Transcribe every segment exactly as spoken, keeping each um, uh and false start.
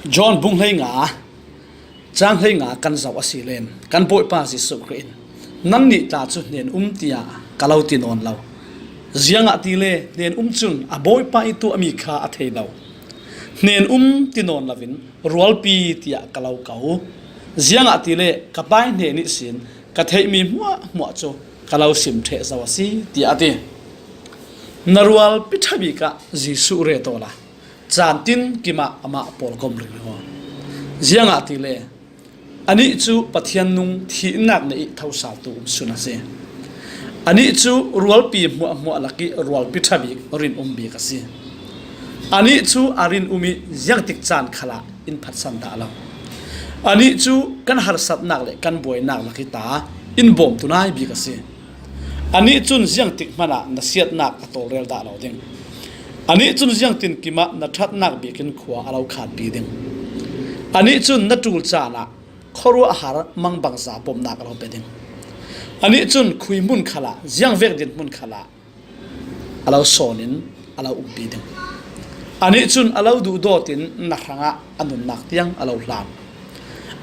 John bung hleinga, chang hleinga kan zoh a si len, kan Bawipa Jesuh Khrih in, "Nannih ta cu hnen um tiah ka lo ti nawn lo. Ziangahtile hnen um cun a Bawipa ih tuahmi kha a thei lo. Hnen um ti nawn loin rualpi tiah ka lo ko. Ziangahtile ka Pa ih hnen ihsin ka theihmi hmuahhmuah cu ka lo sim ṭheh zo a si," tiah a ti. Na rualpi ṭha bik ah Jesuh ret aw la, caan tin kim ah amah pawlkom ringring aw. Ziangahtile anih cu Pathian nung thihnak neih ih thosaltu um sun a si. Anih cu rualpi hmuahhmuah lakih rualpi ṭha bik rinum bik a si. Anih cu a rinum ih ziangtik caan khalah in phatsan dah lo. Anih cu kan harsatnak le kan buainak lakih ta in bawmtu nai bik a si. Anih cun ziangtik hmanh ah na siatnak a tawlrel dah lo ding. Anih cun ziangtin kim ah na ṭhatnak bikin khua a lo khanpi ding. Anih cun na ṭul caan ah khuaruahhar mangbangza bawmhnak a lo pe ding. Anih cun khui hmun khalah, ziangvek dinhmun khalah a lo sawn in a lo umpi ding. Anih cun a lo duhdawt in na hrangah a nunnak tiang a lo hlan.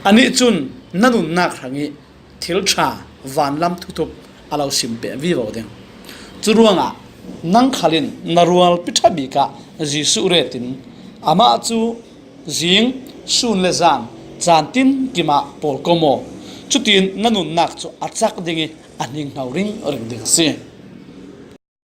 Anih cun na nunnak hrang ih thil ṭha, vanlam thuthup a lo simpeh vivo ding. Curuangah nang khal in na rualpi ṭha bik ah Jesuh ret in amah cu zing, sun le zan, caan tin kim ah pawlkom aw. Cutin na nunnak cu a cak ding ih a hninghno ringring ding a si.